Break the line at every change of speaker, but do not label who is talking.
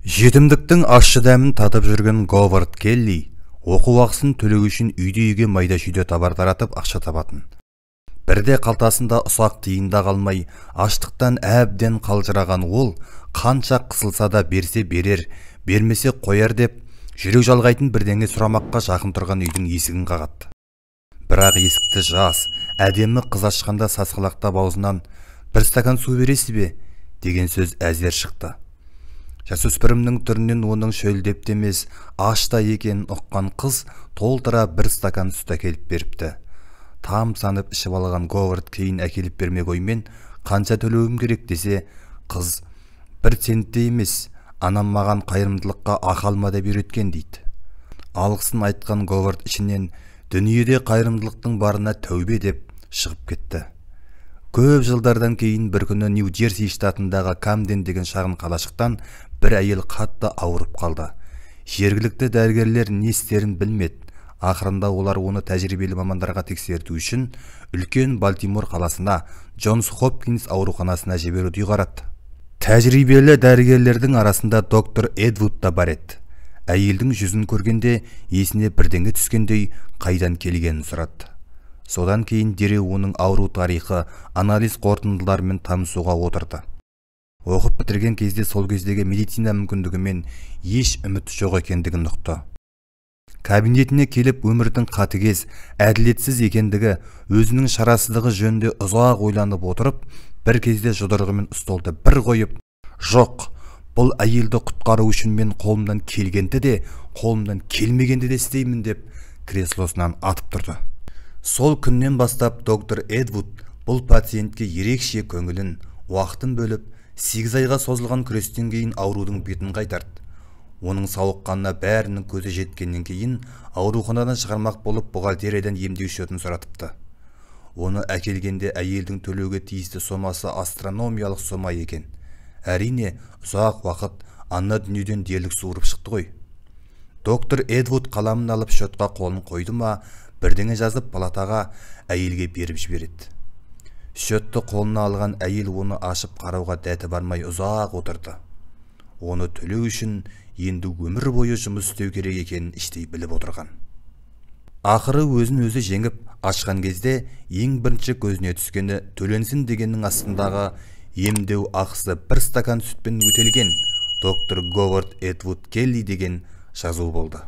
Жетімдіктің ащы дәмін татып жүрген Говард Келли оқу ақысын төлеу үшін үйде-үйге майда-шүйде товар таратып ақша табатын. Бірде қалтасында ұсақ тиын да қалмай, аштықтан әбден қалжыраған ол, қанша қысылса да берсе берер, бермесе қояр деп, жүрек жалғайтын бірдеңе сұрамаққа жақын тұрған үйдің есігін қағады. Бірақ есікті жас, әдемі қыз ашқанда сасқалақтап аузынан «Бір стакан су бересіз бе?» деген сөз әзер шықты. Жасөспірімнің түрінен оның шөлдеп те емес, аш та екенін ұққан қыз толтыра бір стакан сүт әкеліп беріпті. Тамсанып ішіп алған Говард кейін әкеліп бермек оймен «Қанша төлеуім керек?» десе, қыз «Бір цент те емес, анам маған қайырымдылыққа ақы алма деп үйреткен» дейді. Алғысын айтқан Говард ішінен дүниеде қайырымдылықтың барына тәубе деп шығып кетті. Көп жылдардан кейін бір күні Нью-Джерси штатындағы Камден деген шағын қалашықтан бір әйел қатты ауырып қалды. Жергілікті дәрігерлер не істерін білмеді. Ақырында олар оны тәжірибелі мамандарға тексерту үшін үлкен Балтимор қаласына, Джонс Хопкинс ауруханасына жіберуді ұйғарады. Тәжірибелі дәрігерлердің арасында доктор Эдвуд та бар еді. Әйелдің жүзін көргенде есіне бірдеңе түскендей қайдан келгенін сұрады. Содан кейін дереу оның ауру тарихы, анализ қорытындыларымен танысуға отырды. Оқып бітірген кезде сол кездегі медицина мүмкіндігімен еш үміт жоқ екендігін ұқты. Кабинетіне келіп өмірдің қатыгез, әділетсіз екендігі, өзінің шарасыздығы жөнінде ұзақ ойланып отырып, бір кезде жұдырығымен столды бір қойып, «Жоқ, бұл әйелді құтқару үшін мен қолымнан келгенді де, қолымнан келмегенді де істеймін» деп креслосынан атып тұрды. Сол күннен бастап доктор Эдвуд бұл пациентке ерекше көңілін, уақытын бөліп, 8 айға созылған күрестен кейін аурудың бетін қайтарды. Оның сауыққанына бәрінің көзі жеткеннен кейін ауруханадан шығармақ болып бухгалтериядан емдеу счетын сұратыпты. Оны әкелгенде әйелдің төлеуге тиісті сомасы астрономиялық сома екен. Әрине, ұзақ уақыт ана дүниеден дерлік суырып шықты ғой. Доктор Эдвуд қаламын алып счетқа қолын қойды ма, бірдеңе жазып палатаға әйелге беріп жібереді. Счетті қолына алған әйел оны ашып қарауға дәті бармай ұзақ отырды. Оны төлеу үшін енді өмір бойы жұмыс істеу керек екенін іштей біліп отырған. Ақыры өзін өзі жеңіп ашқан кезде ең бірінші көзіне түскені төленсін дегеннің астындағы емдеу ақысы бір стакан сүтпен өтелген доктор Говард Эдвуд Келли деген жазу болды.